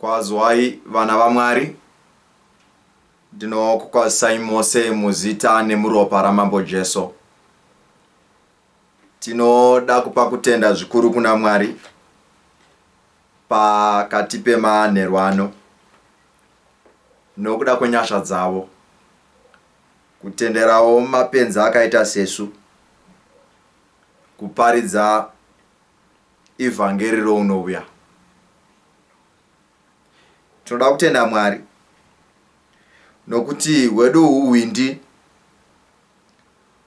Kwazwai vana vaMwari, ndinokukwazisai mose muzita nemuropa raMambo Jesu. Tinoda kupa kutenda zvikuru kuna Mwari pakati pemanheru ano nokuda kwenyasha dzavo, kutenderawo mapenzi akaita sesu kuparidza ivhangeri rounouya. Tinoda kutenda Mwari nokuti hwedu huhwindi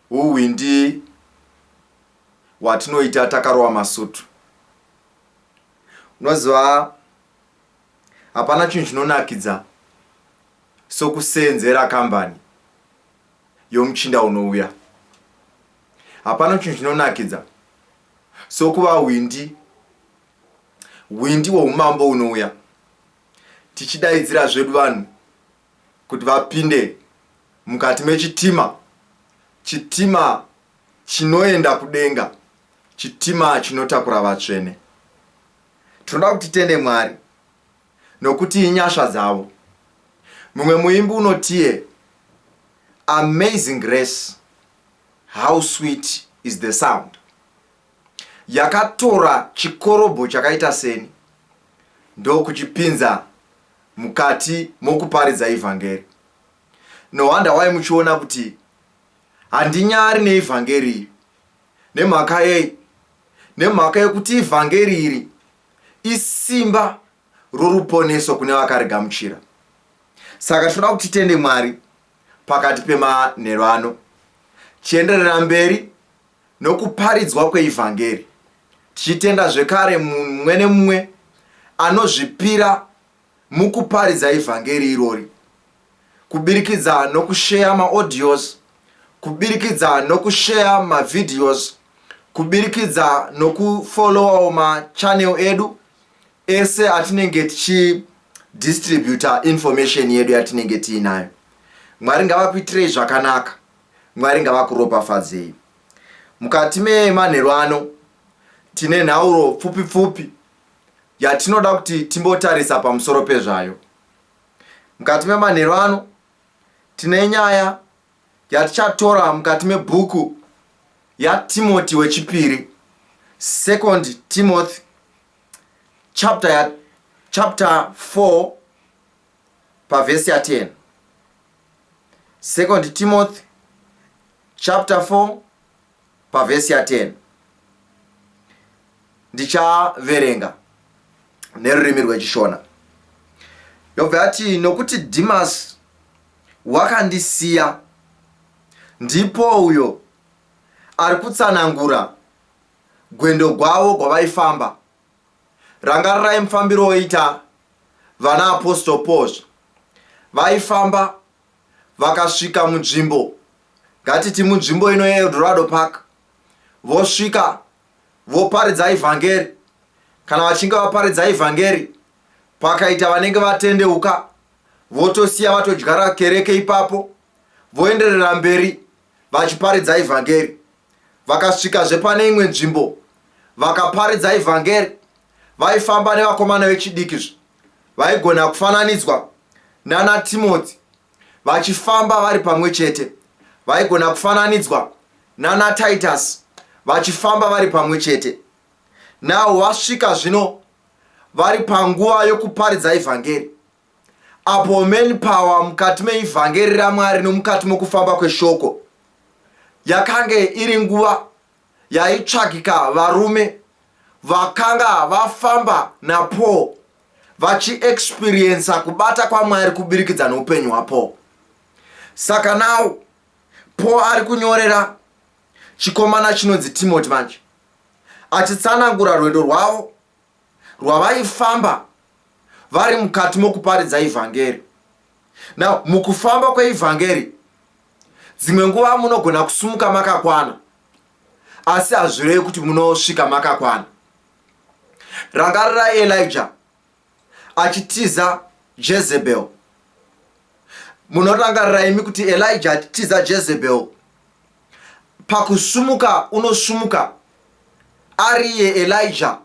huhwindi hwatinoita takarova masutu. Unoziva hapana chinhu chinonakidza sokuseenzera kambani yomuchinda unouya. Hapana chinhu chinonakidza sokuva hwindi hwindi hwoumambo unouya, tichidaidzira zvedu vanhu kuti vapinde mukati mechitima, chitima chinoenda kudenga, chitima chinotakura vatsvene. Tinoda kuti titende Mwari nokuti inyasha dzavo. Mumwe muimbi unotiye, Amazing grace, how sweet is the sound. Yakatora chikorobho chakaita seni ndokuchipinza mukati mokuparidza ivhangeri. No wonder why muchiona kuti handinyari neivhangeri iri. Nemhaka yei? Nemhaka yekuti ivhangeri iri isimba roruponeso kune vakarigamuchira. Saka tinoda kuti titende Mwari pakati pemanheru ano. Chienderera mberi nokuparidzwa kweivhangeri, tichitenda zvekare mumwe nemumwe anozvipira mukuparidza ivhangeri irori kubirikidza nokusheya maaudios, kubirikidza nokusheya mavideos, kubirikidza nokufollowawo machannel edu ese atinenge tichidistributa information yedu yatinenge tiinayo. Mwari ngavakuitirei zvakanaka. Mwari ngavakuropafadzei. Mukati memanheru ano tine nhauro pfupi pfupi yatinoda kuti timbotarisa pamusoro pezvayo. Mukati memanheru ano tine nyaya yatichatora mukati mebhuku yaTimoti wechipiri, Second Timothy chapter, ya, chapter 4 pavhesi ya 10. Second Timothy chapter 4 pavhesi ya 10. Ndichaverenga nerurimi rwechiShona. Yobva yati, nokuti Dhimas wakandisiya. Ndipo uyo ari kutsanangura gwendo gwavo gwavaifamba. Rangarirai mufambiro woita vana Apostle Paul. Vaifamba vakasvika munzvimbo, ngatiti munzvimbo ino yeEldorado Park, vosvika voparidza ivhangeri. Kana vachinge vaparidza ivhangeri, pakaita vanenge vatendeuka, votosiya vatodyara kereke ipapo, voenderera mberi vachiparidza ivhangeri. Vakasvikazve pane imwe nzvimbo vakaparidza ivhangeri. Vaifamba nevakomana vechidiki vaigona kufananidzwa nana Timothy, vachifamba vari pamwe chete. Vaigona kufananidzwa nana Titus, vachifamba vari pamwe chete. Now vasvika zvino vari panguva yokuparidza ivhangeri, apo manpower mukati meivhangeri raMwari nomukati mokufamba kweshoko yakange iri nguva yaitsvagika varume vakanga vafamba naPaul vachiexperiensa kubata kwaMwari kubirikidza noupenyu hwaPaul. Saka now Paul ari kunyorera chikomana chinonzi Timoti manje, achitsanangura rwendo rwavo rwavaifamba vari mukati mokuparidza ivhangeri. Now mukufamba kweivhangeri dzimwe nguva munogona kusumuka makakwana, asi hazvirevi kuti munosvika makakwana. Rangarirai Elijah achitiza Jezebel. Munorangarira imi kuti Elijah achitiza Jezebel, pakusumuka unosumuka ariye Elijah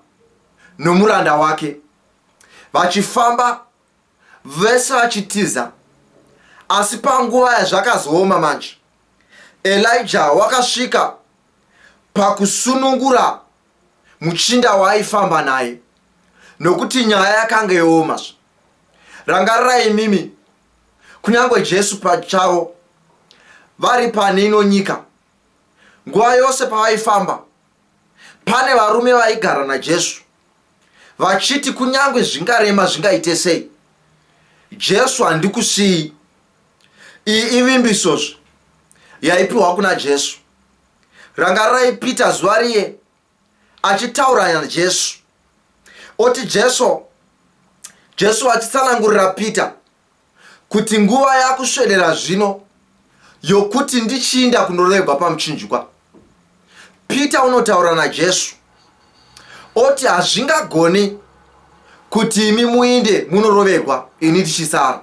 nomuranda wake. Vachifamba vese vachitiza, asi panguva yazvakazooma manje, Elijah wakasvika pakusunungura muchinda waaifamba naye nokuti nyaya yakanga yooma. Rangarirai imimi, kunyange Jesu pachavo vari pane ino nyika, nguva yose pavaifamba pane varume vaigara naJesu vachiti kunyange zvingarema zvingaite sei, Jesu handikusiyi. Iyi ivimbisozve yaipiwa kuna Jesu. Rangarirai Peter zuva riye achitaura naJesu, oti Jesu, Jesu achitsanangurira Peter kuti nguva yakuswedera zvino yokuti ndichiinda kunoregwa pamuchinjikwa. Peter unotaura naJesu oti hazvingagoni kuti imi muinde munoroverwa ini ndichisara.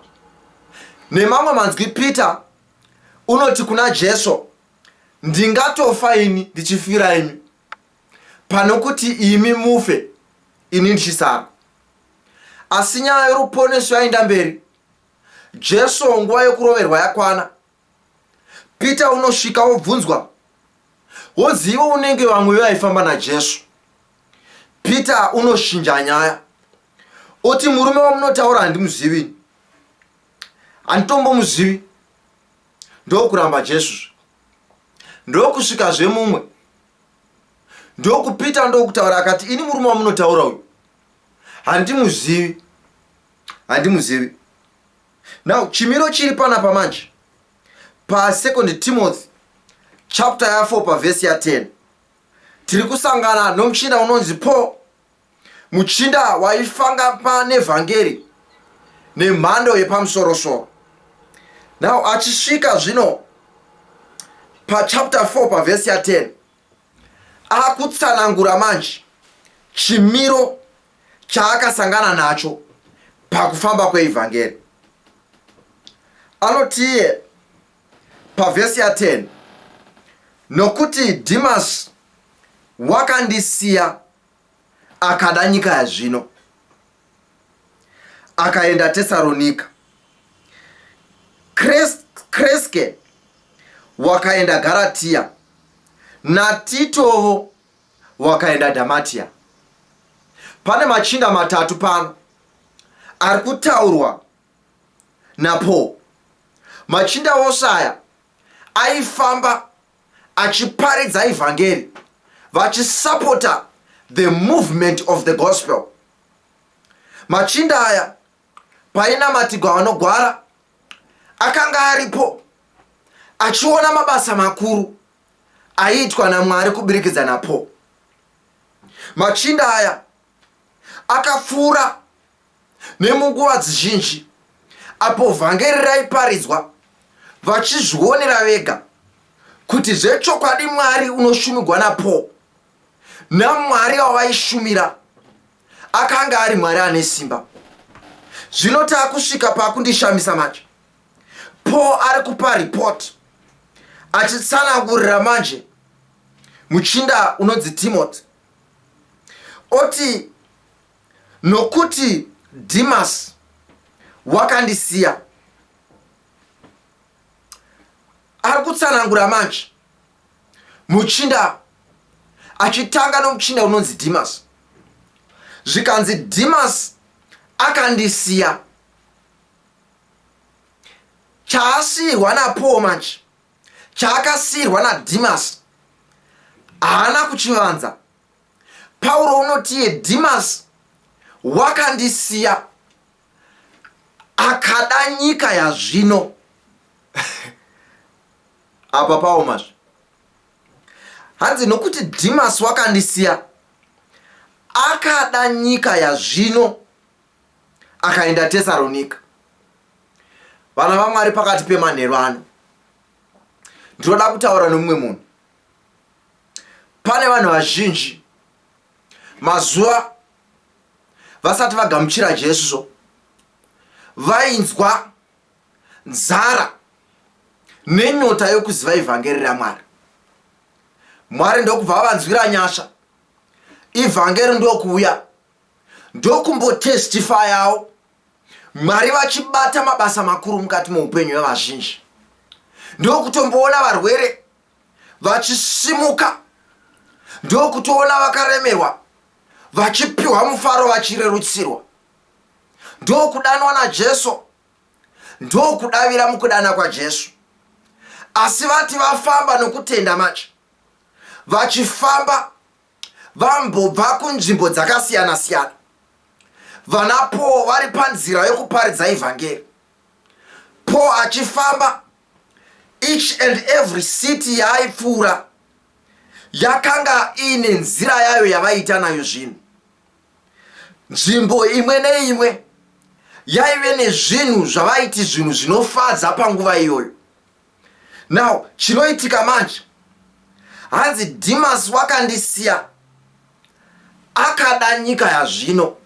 Nemamwe manzwi Peter unoti kuna Jesu, ndingatofa ini ndichifira imi pane kuti imi mufe ini ndichisara. Asi nyaya yoruponeso yaenda mberi. Jesu nguva yokuroverwa yakwana. Peter unosvika wobvunzwa, wonzi iwe unenge vamwe vaifamba naJesu. Peter unoshinja nyaya oti murume wamunotaura handimuzivi, handitombomuzivi. Ndokuramba Jesu. Ndokusvikazve mumwe, ndokuPeter ndokutaura akati ini murume wamunotaura uyu handimuzivi, handimuzivi. Now chimiro chiri panapa manje pa2 Timothy chapter ya 4 pavhesi ya 10 tiri kusangana nomuchinda unonzi Paul, muchinda waifanga nevhangeri nemhando yepamusorosoro. Now achisvika zvino pachapter 4 pavhesi ya 10 akutsanangura manje chimiro chaakasangana nacho pakufamba kweivhangeri. Anotiye pavhesi ya 10, nokuti Dhimas wakandisiya akada nyika yazvino, akaenda Tesaronika. Kreske wakaenda Garatia, naTitovo wakaenda Dhamatia. Pane machinda matatu pano ari kutaurwa naPaul. Machinda ose aya aifamba achiparidza ivhangeri, vachisapota the movement of the gospel. Machinda aya painamatigwa vanogwara akanga aripo achiona mabasa makuru aiitwa naMwari kubirikidza naPaul. Machinda aya akapfuura nemunguva dzizhinji apo vhangeri raiparidzwa, vachizvionera vega kuti zvechokwadi Mwari unoshumigwa naPaul naMwari wavaishumira akanga ari Mwari ane simba. Zvino taakusvika pakundishamisa manje. Paul ari kupa report achitsanangurira manje muchinda unonzi Timothy, oti nokuti Dhimas wakandisiya. Ari kutsanangura manje muchinda, achitanga nomuchinda unonzi Dhimas. Zvikanzi Dhimas akandisiya. Chaasiyirwa naPaul manje, chaakasiyirwa naDhimas haana kuchivanza. Pauro unotiye Dhimas wakandisiya akada nyika yazvino. Apa paomazve hanzi nokuti Dhimas wakandisiya akada nyika yazvino akaenda Tesaronika. Vana vaMwari, pakati pemanheru ano ndinoda kutaura nomumwe munhu. Pane vanhu vazhinji mazuva vasati vagamuchira Jesu so vainzwa nzara nenyota yokuziva ivhangeri raMwari. Mwari ndokubva vavanzwira nyasha, ivhangeri ndokuuya. Ndokumbotestifayawo Mwari vachibata mabasa makuru mukati meupenyu hwevazhinji. Ndokutomboona varwere vachisimuka, ndokutoona vakaremerwa vachipiwa mufaro vachirerutsirwa. Ndokudanwa naJesu, ndokudavira mukudana kwaJesu. Asi vati vafamba nokutenda manje, vachifamba vambobva kunzvimbo dzakasiyana siyana vana Paul vari panzira yokuparidza ivhangeri. Paul achifamba each and every city yaaipfuura yakanga iine nzira yayo yavaiita nayo zvinhu. Nzvimbo imwe neimwe yaive nezvinhu zvavaiti zvinhu zvinofadza panguva iyoyo. Now chinoitika manje, hanzi Dimas wakandisiya akada nyika yazvino.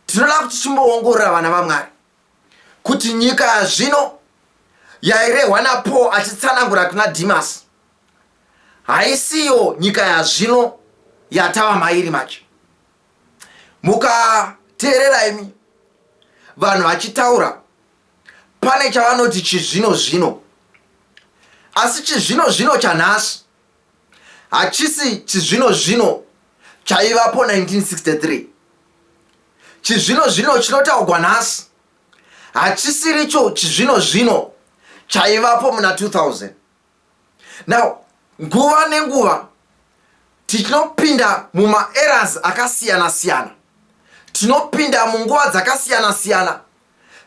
Tinoda kuti timboongorora vana vaMwari kuti nyika yazvino yairehwa naPaul achitsanangura kuna Dimas haisiyo nyika yazvino yatava mairi manje. Mukateerera imi vanhu vachitaura pane chavanoti chizvino zvino, asi chizvino zvino chanhasi hachisi chizvino zvino chaivapo 1963. Chizvino zvino chinotaugwa nhasi hachisiricho chizvino zvino chaivapo muna 2000. Now nguva nenguva tinopinda mumaeras akasiyana siyana, tinopinda munguva dzakasiyana siyana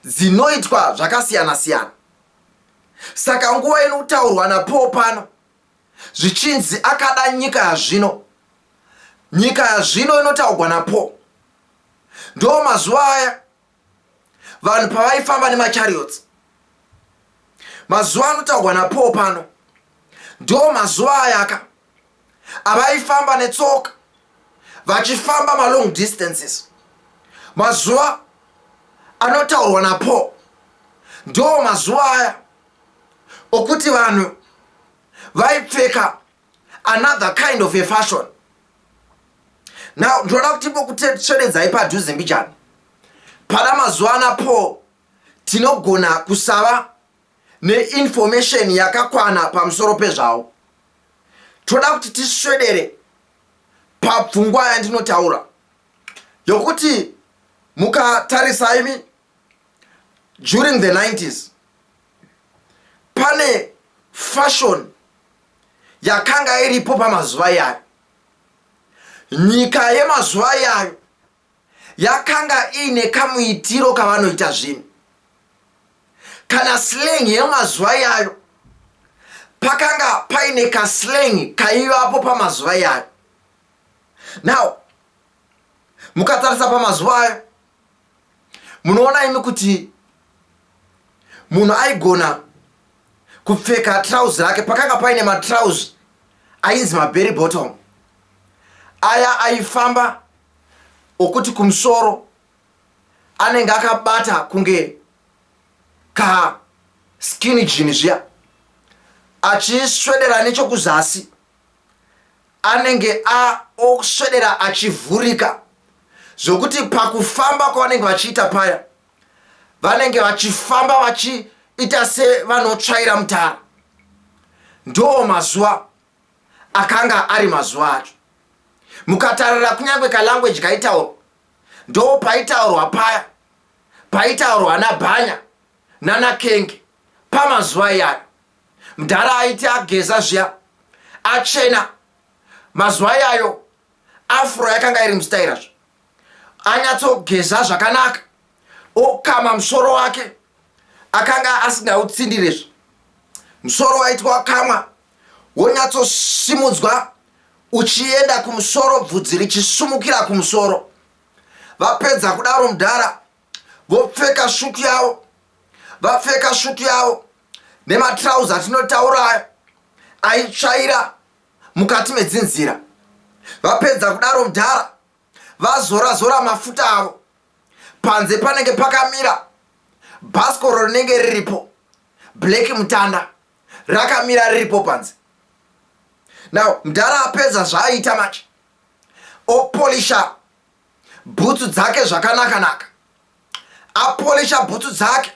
dzinoitwa zvakasiyana siyana. Saka nguva inotaurwa naPaul pano zvichinzi akada nyika yazvino, nyika yazvino inotaurwa naPaul ndo mazuva aya vanhu pavaifamba nemachariots. Mazuva anotaurwa naPaul pano ndo mazuva ayaka avaifamba netsoka vachifamba malong distances. Mazuva anotaurwa naPaul ndo mazuva aya okuti vanhu vaipfeka another kind of a fashion. Now ndinoda kuti timbokutsvededzai padhuze mbijana. Pada mazuva ana Paul tinogona kusava neinformation yakakwana pamusoro pezvawo. Toda kuti tiswedere papfungwa yandinotaura yokuti mukatarisa imi during the 90s pane fashion yakanga iripo pamazuva iyayo. Nyika yemazuva iyayo yakanga iine kamuitiro kavanoita zvinhu, kana slang yemazuva iyayo, pakanga paine kaslang kaivapo pamazuva iyayo. Now mukatarisa pamazuva ayo munoona imi kuti munhu aigona kupfeka trauzi rake, pakanga paine matrauzi ainzi maberry bottom aya aifamba okuti kumusoro anenge akabata kunge ka skinny jean zviya, achiswedera nechokuzasi anenge oswedera achivhurika zvokuti pakufamba kwavanenge vachiita paya vanenge vachifamba vachiita sevanotsvaira mutara. Ndo mazuva akanga ari mazuva acho. Mukatarira kunyange kalanguage kaitaurwa, ndo paitaurwa paya paitaurwa nabhanya nanakenge pamazuva iyayo. Mudhara aiti ageza zviya achena mazuva iyayo, afro yakanga iri mustaira zvo, anyatsogeza zvakanaka okama musoro wake, akanga asingautsindire musoro waiti wakamwa wonyatsosimudzwa uchienda kumusoro, bvudzi richisumukira kumusoro. Vapedza kudaro mudhara vopfeka svutu yavo, vapfeka svutu yavo nematrauzi atinotaura ayo aitsvaira mukati medzinzira. Vapedza kudaro mudhara vazora zora mafuta avo, panze panenge pakamira bhasikoro rinenge riripo, Black Mutanda rakamira riripo panze. Now mudhara apedza zvaaita manje, opolisha bhutsu dzake zvakanaka-naka, apolisha bhutsu dzake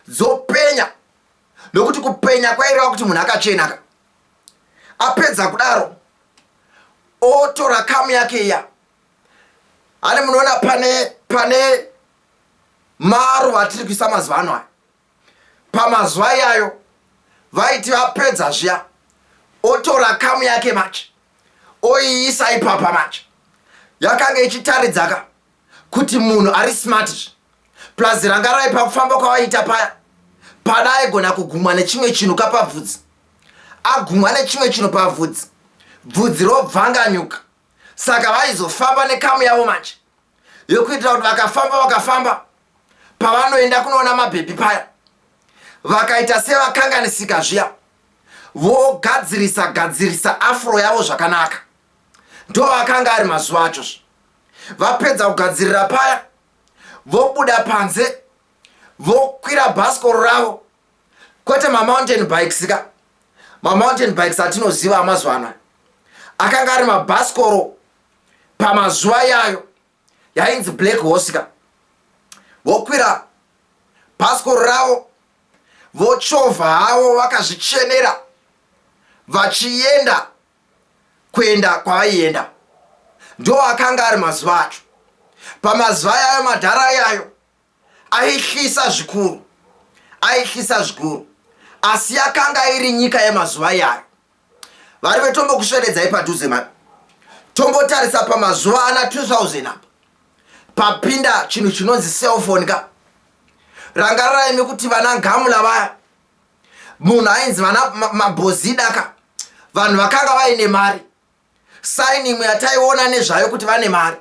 dzopenya, nokuti kupenya kwaireva kuti munhu akachenaka. Apedza kudaro otora kamu yake iya. Hani munoona pane pane maruva atiri kuisa mazuva ano aya. Pamazuva iyayo vaiti vapedza zviya, otora kamu yake manje oiisa ipapa manje. Yakanga ichitaridzaka kuti munhu ari smart zve. Plus rangarai pakufamba kwavaiita paya, pada aigona kugumwa nechimwe chinhu kapabvudzi, agumwa nechimwe chinhu pabvudzi, bvudzi robvanganyuka. Saka vaizofamba nekamu yavo manje yokuitira kuti vakafamba vakafamba pavanoenda kunoona mabhebhi paya, vakaita sevakanganisika zviya, vogadzirisa gadzirisa afro yavo zvakanaka. Ndo akanga ari mazuva acho. Vapedza kugadzirira paya, vobuda panze, vokwira bhasikoro ravo, kwete mamountain bikes ka. Mamountain bikes atinoziva amazuva anaya akanga ari mabhasikoro pamazuva iyayo, yainzi Black Horse ka. Vokwira bhasikoro ravo, vochovha havo vakazvichenera, vachienda kuenda kwavaienda. Ndo akanga ari mazuva acho. Pamazuva ayayo madhara ayayo aihlisa zvikuru, aihlisa zvikuru, asi yakanga iri nyika yemazuva iyayo. Vari vetombokusvededzai padhuze mani, tombotarisa pamazuva ana 2000 apa papinda chinhu chinonzi cellphone ka. Rangarirai imi kuti vana Ngamula vaya, munhu ainzi vana mabhozida ka, vanhu vakanga vaine mari. Saini imwe yataiona nezvayo kuti vane mari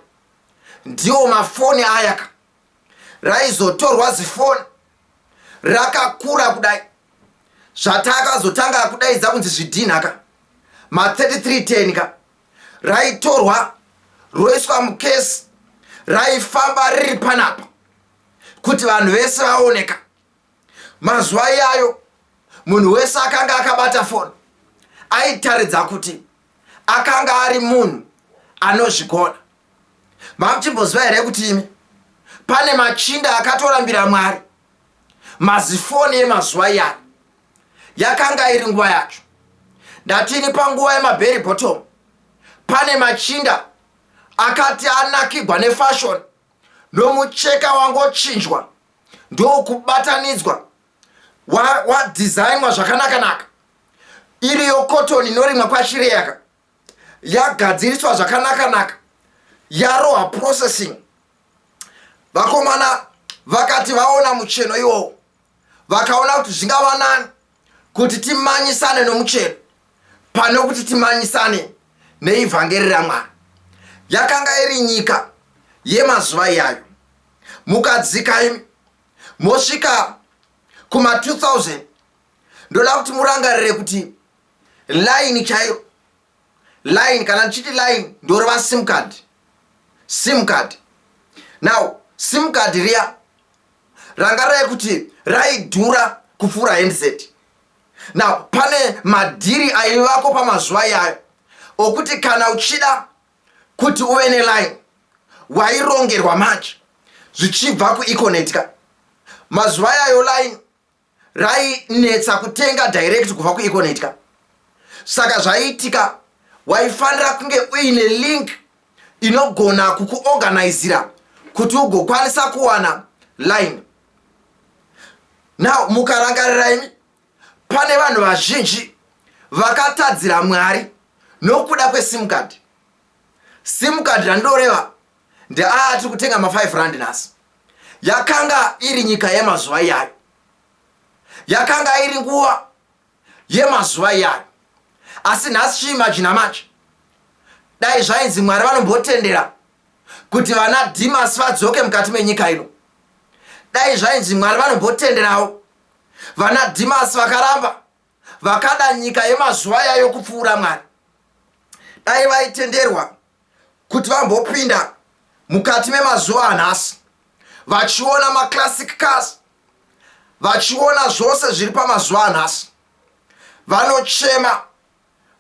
ndiwo mafoni aya ka. Raizotorwa zifoni rakakura kudai, zvatakazotanga kudaidza kunzi zvidhinha ka, ma3310 ka. Raitorwa roiswa mukesi, raifamba riri panapa kuti vanhu vese vaoneka. Mazuva iyayo munhu wese akanga akabata foni aitaridza kuti akanga ari munhu anozvigona. Mamuchimboziva here kuti imi pane machinda akatorambira Mwari mazifoni emazuva iyayo? Yakanga iri nguva yacho. Ndatini panguva yemabheri bottom pane machinda akati anakigwa nefashoni nomucheka wangochinjwa ndokubatanidzwa wadhizainwa zvakanaka-naka, iriyo kotoni inorimwa kwaChireyaka, yagadziriswa zvakanaka-naka, yarohwa processing. Vakomana vakati vaona mucheno iwowo, vakaona kuti zvingava nani kuti timanyisane nomucheno pane kuti timanyisane neivhangeri raMwari. Yakanga iri nyika yemazuva iyayo. Mukadzika imi mosvika kuma 2000, ndoda kuti murangarire kuti line chairo, line, kana ndichiti line ndoreva sim card, sim card. Now sim card riya, rangarirai kuti raidhura kupfuura handset. Now pane madhiri aivako pamazuva iyayo okuti kana uchida kuti uve neline wairongerwa manje zvichibva kuEconet ka. Mazuva ayayo line rainetsa kutenga direct kubva kuEconet ka. Saka zvaiitika, waifanira kunge uine link inogona kukuorganizira kuti ugokwanisa kuwana line. Now mukarangarira imi, pane vanhu vazhinji vakatadzira Mwari nokuda kwesim card. Sim card randoreva ndeaya tiri kutenga ma5 rand nhasi. Yakanga iri nyika yemazuva iyayo, yakanga iri nguva yemazuva iyayo. Asi nhasi chiimajina manje, dai zvainzi Mwari vanombotendera kuti vana Dhimas vadzoke mukati menyika ino, dai zvainzi Mwari vanombotenderawo vana Dhimas vakaramba vakada nyika yemazuva yayo kupfuura Mwari, dai vaitenderwa kuti vambopinda mukati memazuva anhasi vachiona maclassic cars, vachiona zvose zviri pamazuva anhasi, vanochema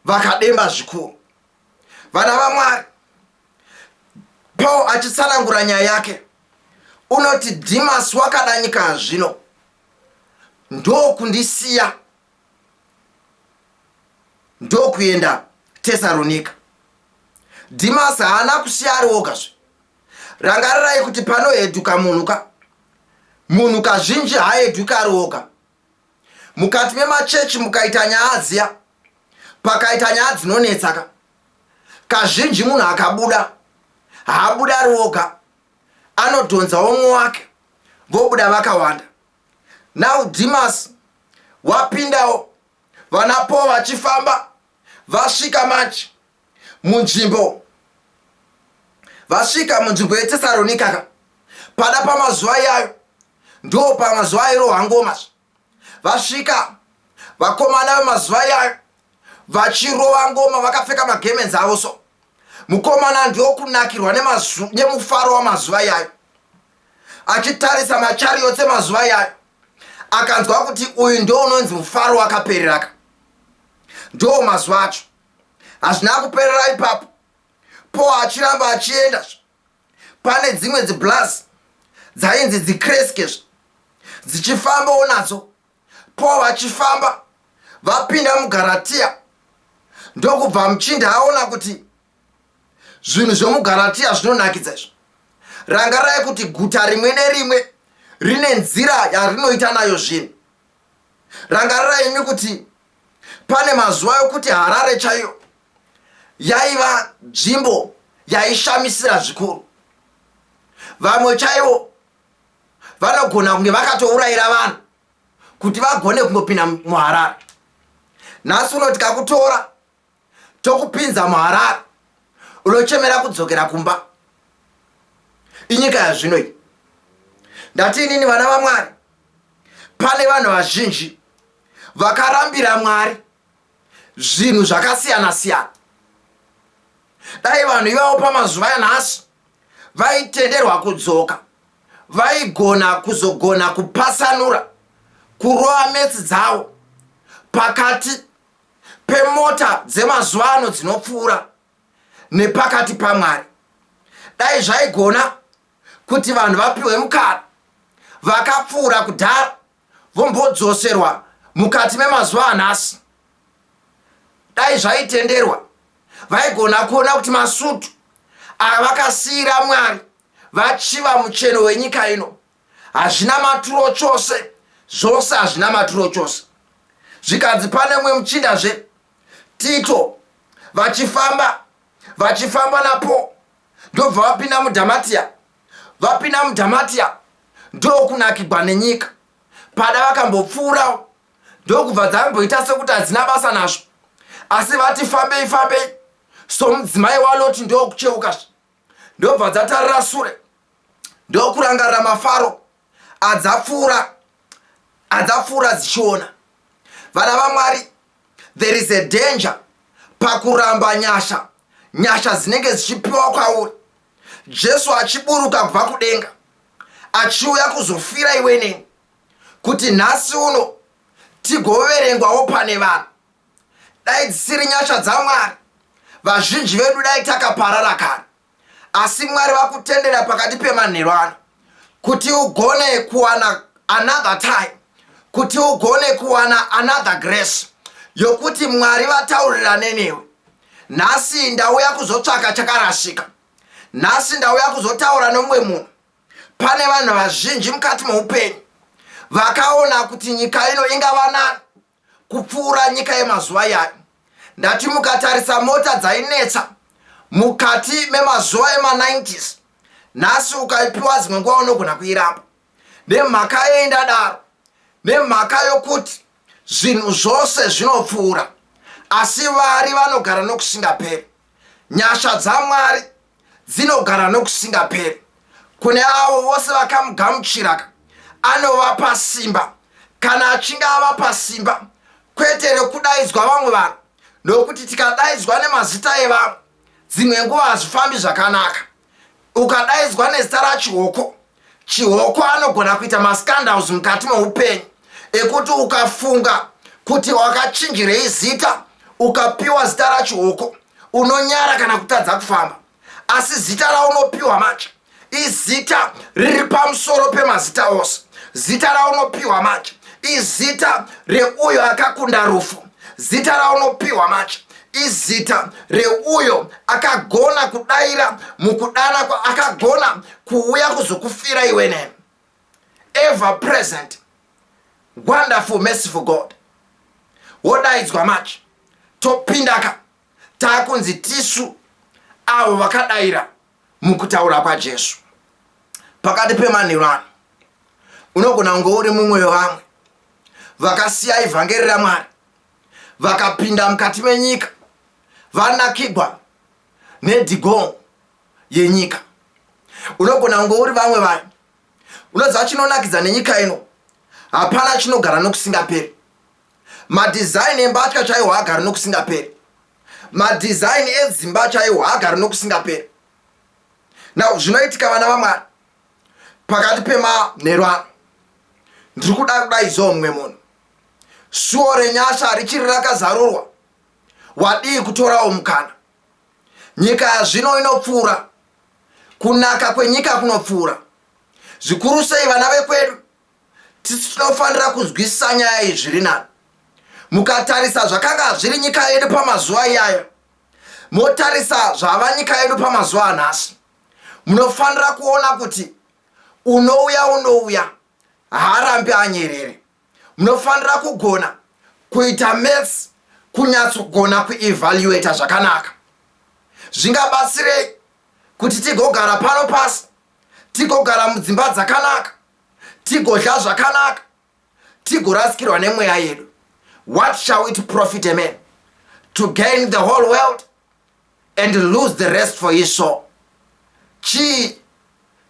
vakademba zvikuru. Vana vaMwari, Paul achitsanangura nyaya yake unoti Dhimas wakada nyika zvino ndokundisiya ndokuenda Tesaronika. Dhimas haana kusiya ari wogazve. Rangarirai kuti panohedhuka munhu ka munhu kazhinji haahedhuki ari woga. Mukati memachechi mukaita nyaya dziya, pakaita nyaya dzinonetsa ka, kazhinji munhu akabuda haabuda ari woga, anodhonza umwe wake vobuda vakawanda. Now Dimas wapindawo, vana Paul vachifamba vasvika manje munzvimbo, vasvika munzvimbo yeTesaronika ka, pada pamazuva iyayo ndo pamazuva airohwa ngoma. Vasvika vakomana vemazuva iyayo vachirova ngoma vakapfeka magemenzi avo, so mukomana ndokunakirwa nemufaro wamazuva iyayo, achitarisa machariots emazuva iyayo, akanzwa kuti uyu ndo unonzi mufaro wakapereraka. Ndo mazuva acho. Hazvina kuperera ipapo, Po achiramba achienda, pane dzimwe dziblas dzainzi dzikreske dzichifambawo nadzo. Po vachifamba vapinda muGaratiya, ndokubva muchinda aona kuti zvinhu zvomuGaratiya zvinonakidza izvo. Rangarai kuti guta rimwe nerimwe rine nzira yarinoita nayo zvinhu. Rangarirai imi kuti pane mazuva ekuti Harare chaiyo yaiva nzvimbo yaishamisira zvikuru. Vamwe chaivo vanogona kunge vakatourayira vanhu kuti vagone kungopinda muHarare. Nhasi uno tikakutora tokupinza muHarare, unochemera kudzokera kumba. Inyika yazvino iyi. Ndati inini, vana vaMwari, pane vanhu vazhinji vakarambira Mwari zvinhu zvakasiyana siyana. Dai vanhu ivavo pamazuva yanhasi vaitenderwa kudzoka, vaigona kuzogona kupatsanura kurova metsi dzavo pakati pemota dzemazuva ano dzinopfuura nepakati paMwari. Dai zvaigona kuti vanhu vapiwe mukana vakapfuura kudhara vombodzoserwa mukati memazuva anhasi, dai zvaitenderwa, vaigona kuona kuti masutu avakasiyira Mwari vachiva mucheno wenyika ino hazvina maturo chose, zvose hazvina maturo chose. Zvikanzi pane mumwe muchindazve, Tito, vachifamba vachifamba napo, ndobva vapinda muDhamatia. Vapinda muDhamatia ndokunakigwa nenyika. Pada vakambopfuurawo, ndokubva dzamboita sekuti hadzina basa nazvo, asi vati fambei fambei somudzimai waLoti, ndokucheuka, ndobva dzatarira sure, ndokurangarira mafaro adzapfuura dzichiona. Vana vaMwari, there is a danger pakuramba nyasha, nyasha dzinenge dzichipiwa kwauri. Jesu achiburuka kubva kudenga achiuya kuzofira iwe neni kuti nhasi uno tigoverengwawo pane vanhu. Dai dzisiri nyasha dzaMwari, vazhinji vedu dai takaparara kare. Asi Mwari vakutendera pakati pemanheru ano kuti ugone kuwana another time, kuti ugone kuwana another grace yokuti Mwari vataurirane newe. Nhasi ndauya kuzotsvaka chakarasika. Nhasi ndauya kuzotaura nomumwe munhu. Pane vanhu vazhinji mukati meupenyu vakaona kuti nyika ino ingava nani kupfuura nyika yemazuva iyayo. Ndati mukatarisa mota dzainetsa mukati memazuva ema90s, nhasi ukaipiwa dzimwe nguva unogona kuiramba. Nemhaka yei ndadaro? Nemhaka yokuti zvinhu zvose zvinopfuura, asi vari vanogara nokusingaperi. Nyasha dzaMwari dzinogara nokusingaperi. Kune avo vose vakamugamuchira, anovapa simba. Kana achinge avapa simba, kwete rekudaidzwa vamwe vanhu, nokuti tikadaidzwa nemazita evamwe dzimwe nguva hazvifambi zvakanaka. Ukadaidzwa nezita raChihoko, Chihoko anogona kuita mascandals mukati meupenyu ekuti ukafunga kuti wakachinjirei zita, ukapiwa zita raChihoko unonyara kana kutadza kufamba. Asi zita raunopiwa manje izita riri pamusoro pemazita ose. Zita raunopiwa manje izita reuyo akakunda rufu. Zita raunopiwa manje izita reuyo akagona kudaira mukudana, akagona kuuya kuzokufira iwe neni. Ever present, wonderful, merciful God. Wodaidzwa manje, topindaka, taakunzi tisu avo vakadaira mukutaura kwaJesu. Pakati pemanheru ano unogona kunge uri mumwe wevamwe vakasiya ivhangeri raMwari, vakapinda mukati menyika, vanakigwa nedhigo yenyika. Unogona kunge uri vamwe vayo. Unoziva chinonakidza nenyika ino, hapana chinogara nokusingaperi. Madhizaini embatya chaiwo haagari nokusingaperi. Madhizaini edzimba chaiwo haagari nokusingaperi. Now zvinoitika, vana vaMwari, pakati pemanheru ano ndiri kuda kudaidzawo mumwe munhu. Suo renyasha richiri rakazarurwa, wadii kutorawo mukana? Nyika yazvino inopfuura, kunaka kwenyika kunopfuura. Zvikuru sei vana vekwedu, tisu tinofanira kunzwisisa nyaya iyi zviri nani. Mukatarisa zvakanga zviri nyika yedu pamazuva iyayo, motarisa zvava nyika yedu pamazuva anhasi, munofanira kuona kuti unouya unouya haarambi anyerere. Munofanira kugona kuita maths, kunyatsogona kuevaluata zvakanaka. Zvingabatsirei kuti tigogara pano pasi, tigogara mudzimba dzakanaka, tigodya zvakanaka, tigorasikirwa nemweya yedu? What shall it profit a man to gain the whole world and lose the rest for his soul? Chii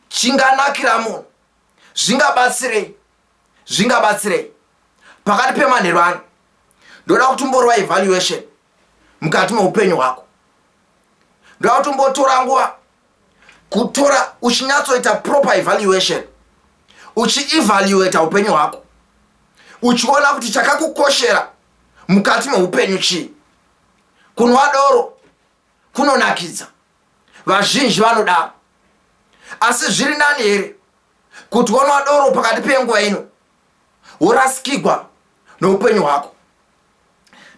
chinganakira munhu? Zvingabatsirei? Zvingabatsirei? Pakati pemanheru ano ndoda kuti umborova evaluation mukati meupenyu hwako. Ndoda kuti umbotora nguva kutora uchinyatsoita proper evaluation, uchievaluata upenyu hwako, uchiona kuti chakakukoshera mukati meupenyu chii. Kunwa doro kunonakidza, vazhinji vanodaro, asi zviri nani here kuti wanwa doro pakati penguva ino worasikigwa noupenyu hwako?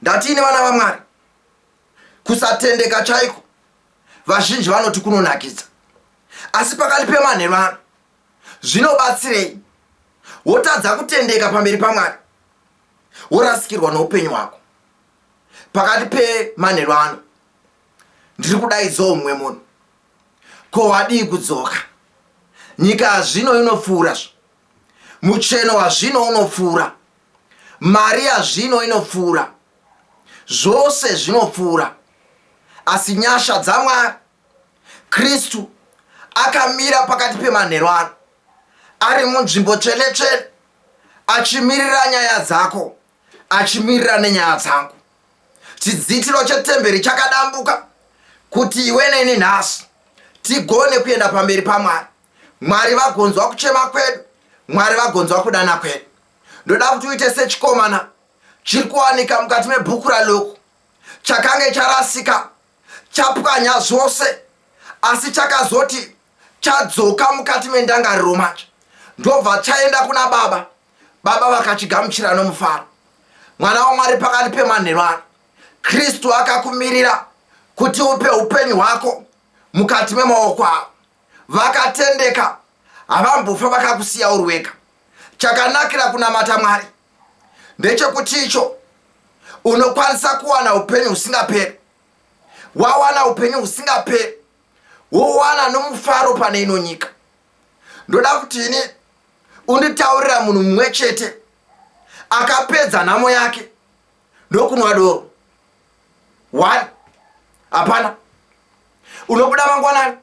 Ndatiini, vana vaMwari, kusatendeka chaiko vazhinji vanoti kunonakidza, asi pakati pemanheru ano zvinobatsirei wotadza kutendeka pamberi paMwari, worasikirwa noupenyu hwako? Pakati pemanheru ano ndiri kudaidzawo mumwe munhu. Ko wadii kudzoka? Nyika yazvino inopfuura, zvo mucheno wazvino unopfuura, mari yazvino inopfuura, zvose zvinopfuura, asi nyasha dzaMwari, Kristu akamira pakati pemanheru ano ari munzvimbo tsvene tsvene, achimirira nyaya dzako, achimirira nenyaya dzangu. Chidzitiro chetemberi chakadambuka kuti iwe neni nhasi tigone kuenda pamberi paMwari, Mwari vagonzwa kuchema kwedu, Mwari vagonzwa kudana kwedu. Ndoda kuti uite sechikomana chiri kuwanika mukati mebhuku raLuku, chakange charasika, chapwanya zvose, asi chakazoti chadzoka mukati mendangariro manje, ndobva chaenda kuna baba, baba vakachigamuchira nomufaro. Mwana waMwari, pakati pemanheru ano Kristu akakumirira kuti upe upenyu hwako mukati memaoko avo. Vakatendeka, havambofa vakakusiya uri wega. Chakanakira kunamata Mwari ndechekuti icho unokwanisa kuwana upenyu husingaperi. Wawana upenyu husingaperi, wowana nomufaro pane ino nyika. Ndoda kuti ini unditaurira munhu mumwe chete akapedza nhamo yake ndokunwa doro. One, hapana. Unobuda mangwanani,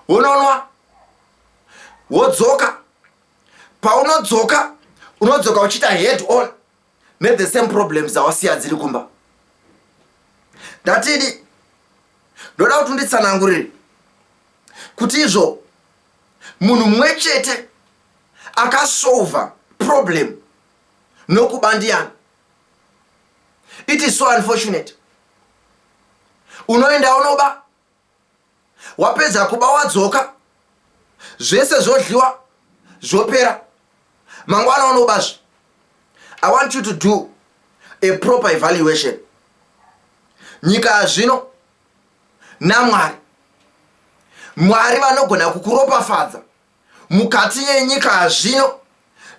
wononwa, wodzoka. Paunodzoka, unodzoka uchiita head on nethe same problems dzawasiya dziri kumba. Ndatidi ndoda kuti unditsanangurire kuti izvo munhu mumwe chete akasolva problem nokuba ndiyani? It is so unfortunate. Unoenda unoba. Wapedza kuba wadzoka, zvese zvodliwa, zvopera. Mangwana unobazve. I want you to do a proper evaluation. Nyika yazvino naMwari, Mwari vanogona kukuropafadza mukati yenyika yazvino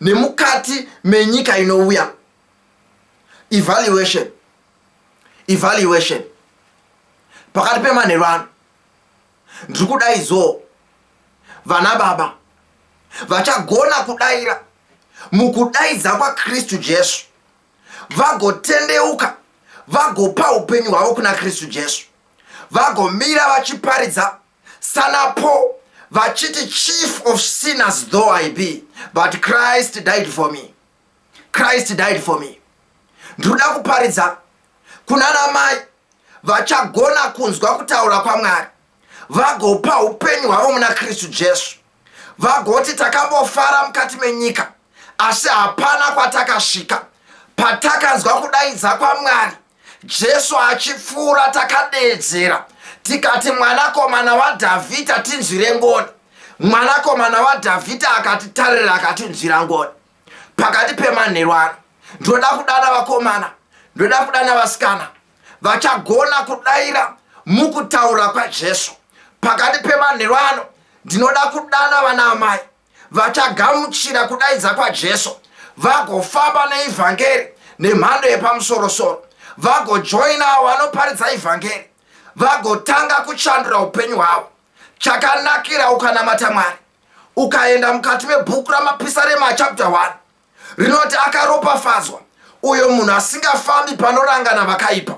nemukati menyika inouya. Evaluation, evaluation. Pakati pemanheru ano ndiri kudaidzoo vana baba vachagona kudaira mukudaidza kwaKristu Jesu, vagotendeuka, vagopa upenyu hwavo kuna Kristu Jesu, vagomira vachiparidza sana Paul vachiti, "Chief of sinners though I be, but Christ died for me. Christ died for me." Ndinoda kuparidza kunana mai vachagona kunzwa kutaura kwaMwari, vagopa upenyu hwavo muna Kristu Jesu, vagoti, "Takambofara mukati menyika, asi hapana kwatakasvika. Patakanzwa kudaidza kwaMwari, Jesu achipfuura, takadeedzera tikati, 'Mwanakomana waDhavhidha, tinzwire ngoni.' Mwanakomana waDhavhidha akatitarira, akatinzwira ngoni." Pakati pemanheru ano ndoda kudana vakomana, ndoda kudana vasikana vachagona kudaira mukutaura kwaJesu. Pakati pemanheru ano ndinoda kudana vana amai vachagamuchira kudaidza kwaJesu, vagofamba neivhangeri nemhando yepamusorosoro, vagojoina avo vanoparidza ivhangeri, vagotanga kuchandura upenyu hwavo. Chakanakira ukanamata Mwari, ukaenda mukati mebhuku raMapisarema chapter 1, rinoti, "Akaropafadzwa uyo munhu asingafambi panorangana vakaipa."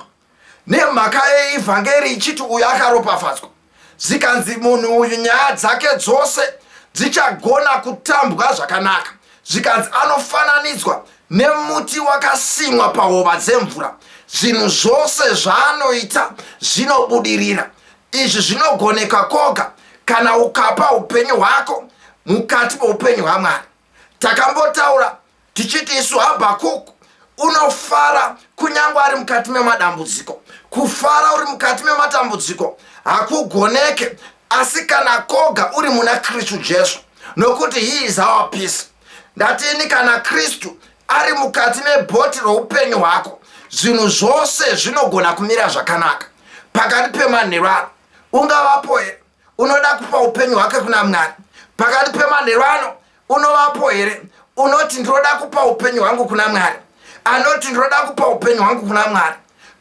Nemhaka yeivhangeri ichiti uyo akaropafadzwa, zvikanzi munhu uyu nyaya dzake dzose dzichagona kutambwa zvakanaka. Zvikanzi anofananidzwa nemuti wakasimwa pahova dzemvura, zvinhu zvose zvaanoita zvinobudirira. Izvi zvinogoneka koga kana ukapa upenyu hwako mukati meupenyu hwaMwari. Takambotaura tichiti isu Habhakuku unofara kunyange ari mukati memadambudziko. Kufara uri mukati mematambudziko hakugoneke, asi kana koga uri muna Kristu Jesu, nokuti he is our peace. Ndatini, kana Kristu ari mukati mebhoti roupenyu hwako, zvinhu zvose zvinogona kumira zvakanaka. Pakati pemanheru ano ungavapo here unoda kupa upenyu hwake kuna Mwari? Pakati pemanheru ano unovapo here unoti, "Ndinoda kupa upenyu hwangu kuna Mwari"? Anoti, "Ndinoda kupa upenyu hwangu kuna Mwari."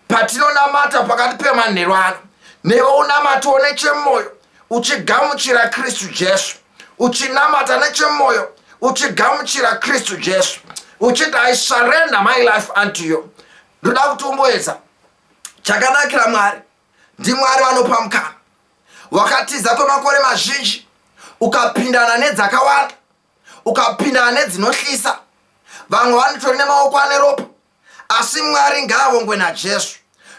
Patinonamata pakati pemanheru ano, newe unamatawo nechemwoyo uchigamuchira Kristu Jesu, uchinamata nechemwoyo uchigamuchira Kristu Jesu, uchiti, "I surrender my life unto you." Ndoda kuti umboedza. Chakanakira Mwari, ndiMwari vanopa mukana. Wakatiza kwemakore mazhinji, ukapindana nedzakawanda, ukapindana nedzinohlisa, vamwe vanotori nemaoko ane ropa, asi Mwari ngaavongwe naJesu,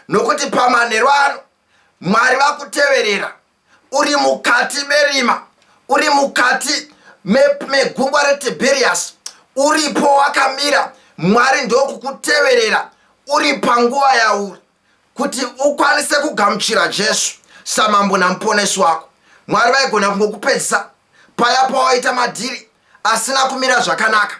nokuti pamanheru ano Mwari vakuteverera. Uri mukati merima, uri mukati megungwa reTiberias, uripo wakamira, Mwari ndokukuteverera uri panguva yauri kuti ukwanise kugamuchira Jesu samambo namuponesi wako. Mwari vaigona kungokupedzisa paya pawaita madhiri asina kumira zvakanaka,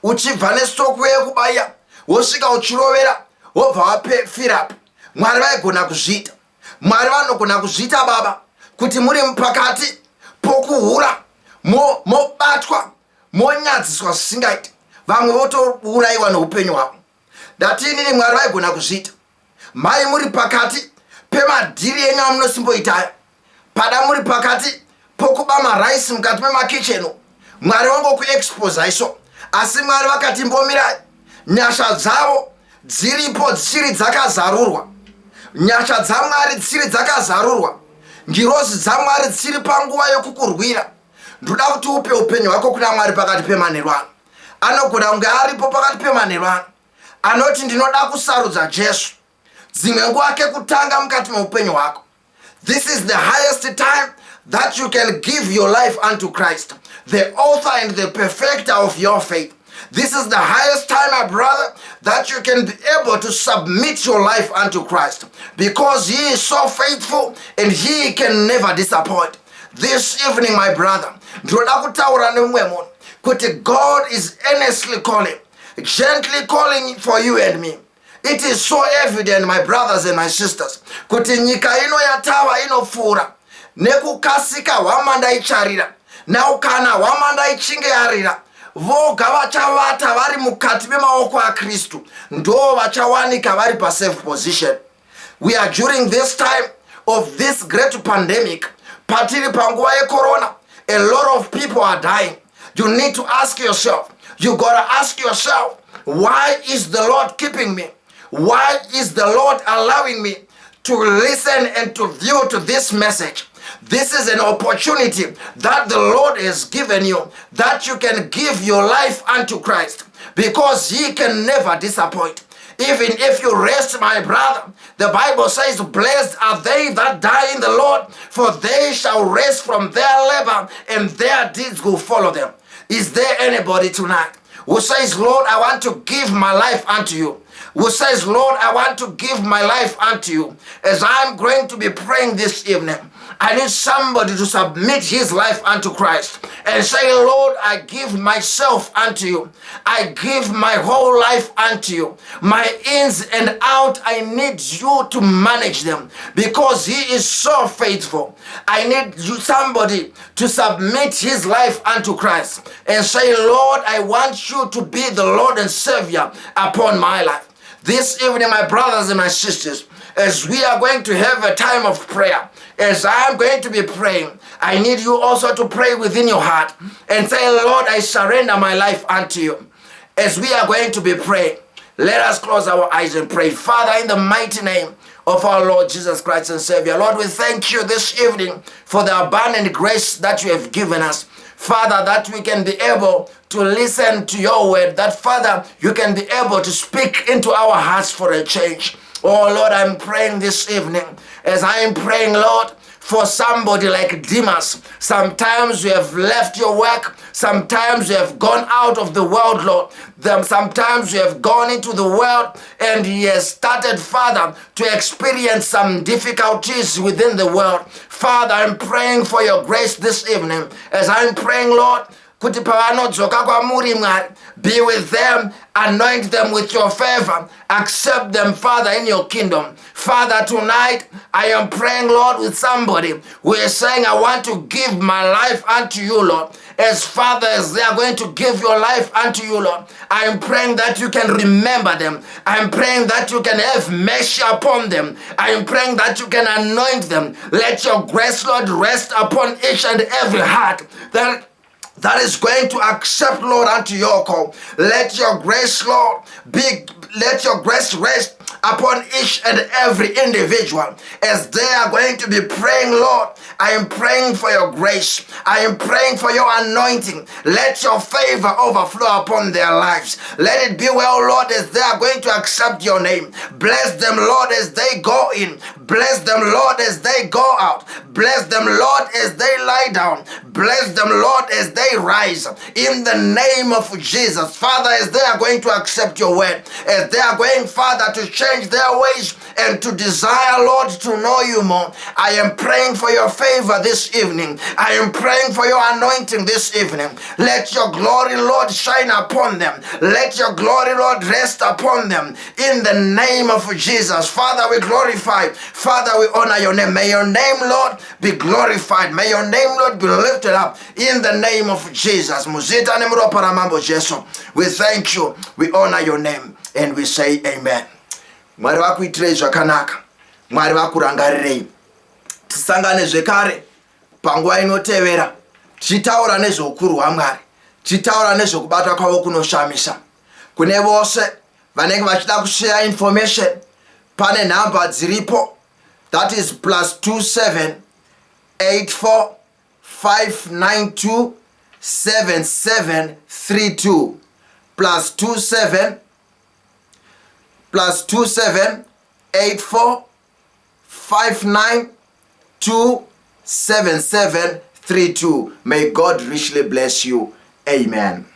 uchibva nestock yekubaya, wosvika uchirovera, wobva wafirapo. Mwari vaigona kuzviita. Mwari vanogona kuzviita, baba, kuti muri pakati pokuhura, mobatwa, monyadziswa zvisingaiti, vamwe votourayiwa neupenyu hwavo. Ndati inini Mwari vaigona kuzviita. Mai, muri pakati pemadhiri enyu amunosimboitaya, pada muri pakati pokuba maraisi mukati memakicheno, Mwari vangokuexposa iso, asi Mwari vakati, "Mbomirai." Nyasha dzavo dziripo, dzichiri dzakazarurwa. Nyasha dzaMwari dzichiri dzakazarurwa, ngirozi dzaMwari dzichiri panguva yokukurwira. Ndoda kuti upe upenyu hwako kuna Mwari pakati pemanheru ano. Anogona kunge aripo pakati pemanheru ano anoti, "Ndinoda kusarudza Jesu dzimwe nguva kekutanga mukati meupenyu hwako." This is the highest time that you can give your life unto Christ, the author and the perfecter of your faith. This is the highest time, my brother, that you can be able to submit your life unto Christ, because he is so faithful and he can never disappoint. This evening, my brother, ndinoda kutaura nemumwe munhu kuti God is earnestly calling, gently calling for you and me. It is so evident, my brothers and my sisters, kuti nyika ino yatava inopfuura nekukasika. Hwamanda icharira now. Kana hwamanda ichinge yarira, voga vachavata vari mukati memaoko aKristu ndo vachawanika vari pasafe position. We are during this time of this great pandemic. Patiri panguva yecorona, a lot of people are dying. You need to ask yourself, you gotta ask yourself, why is the Lord keeping me? Why is the Lord allowing me to listen and to view to this message? This is an opportunity that the Lord has given you, that you can give your life unto Christ, because he can never disappoint. Even if you rest, my brother, the Bible says, "Blessed are they that die in the Lord, for they shall rest from their labor and their deeds will follow them." Is there anybody tonight who says, "Lord, I want to give my life unto you"? Who says, "Lord, I want to give my life unto you"? As I'm going to be praying this evening, I need somebody to submit his life unto Christ and say, "Lord, I give myself unto you. I give my whole life unto you. My ins and out, I need you to manage them," because he is so faithful. I need you, somebody to submit his life unto Christ and say, "Lord, I want you to be the Lord and Savior upon my life." This evening, my brothers and my sisters, as we are going to have a time of prayer, as I'm going to be praying, I need you also to pray within your heart and say, "Lord, I surrender my life unto you." As we are going to be praying, let us close our eyes and pray. Father, in the mighty name of our Lord Jesus Christ and Savior, Lord, we thank you this evening for the abundant grace that you have given us. Father, that we can be able to listen to your word, that, Father, you can be able to speak into our hearts for a change. Oh Lord, I'm praying this evening. As I am praying, Lord, for somebody like Demas. Sometimes you have left your work. Sometimes you have gone out of the world, Lord. Then sometimes you have gone into the world and he has started, Father, to experience some difficulties within the world. Father, I'm praying for your grace this evening. As I'm praying, Lord, kuti pavanodzoka kwamuri, Mwari, be with them, anoint them with your favor, accept them, Father, in your kingdom. Father, tonight I am praying, Lord, with somebody who is saying, "I want to give my life unto you, Lord." As Father, as they are going to give your life unto you, Lord, I am praying that you can remember them. I am praying that you can have mercy upon them. I am praying that you can anoint them. Let your grace, Lord, rest upon each and every heart that is going to accept, Lord, unto your call. Let your grace, Lord, be let your grace rest upon each and every individual as they are going to be praying. Lord, I am praying for your grace. I am praying for your anointing. Let your favor overflow upon their lives. Let it be well, Lord, as they are going to accept your name. Bless them, Lord, as they go in. Bless them, Lord, as they go out. Bless them, Lord, as they lie down. Bless them, Lord, as they rise. In the name of Jesus. Father, as they are going to accept your word, as they are going, Father, to change their ways and to desire, Lord, to know you more, I am praying for your favor this evening. I am praying for your anointing this evening. Let your glory, Lord, shine upon them. Let your glory, Lord, rest upon them. In the name of Jesus. Father, we glorify. Father, we honor your name. May your name, Lord, be glorified. May your name, Lord, be lifted up in the name of Jesus. Muzita nemuropa raMambo Jesu. We thank you. We honor your name and we say amen. Mwari vakuitirei zvakanaka. Mwari vakurangarirei. Tisangane zvekare panguva inotevera tichitaura nezveukuru hwaMwari, tichitaura nezvekubata kwavo kunoshamisa. Kune vose vanenge vachida kushare information, pane nhamba dziripo, that is +27 84 592 7732, +27, +27 84 59 2 7732. May God richly bless you. Amen.